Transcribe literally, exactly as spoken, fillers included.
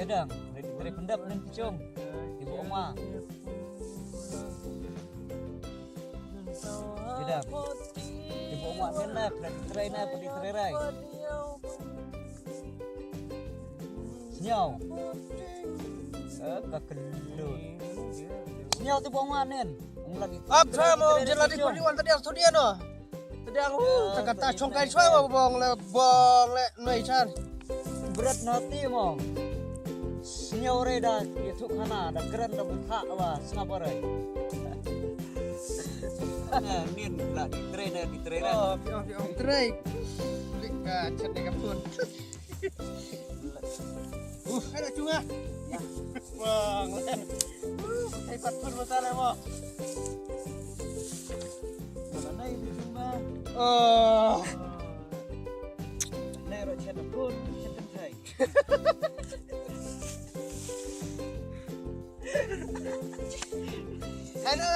Dang, ready trei pyndap nen ki chong. Ibu Oma. Dang. Ibu Oma nen na, ready trei na, ready trei rai. Sniaw. Eh, ka kellut. Sniaw tu Ibu Oma nen. Ong lagi. Ap sa mo, je lagi perlu wan tadi studio no. Tadi aku tak kata chong kai chwa ba bong le bong le noi char. Berat nati mo. Senior re da itu khana da keren da buka wa sngap re. Nin la di trainer di trainer. Oh, piong piong train. Klik ka chat di ka phone. Uh, ada chunga. Bang. Uh, ai pat phone mata le mo. Mana nai di chunga. Oh. Nai ro chat phone, chat kan thai. Hello.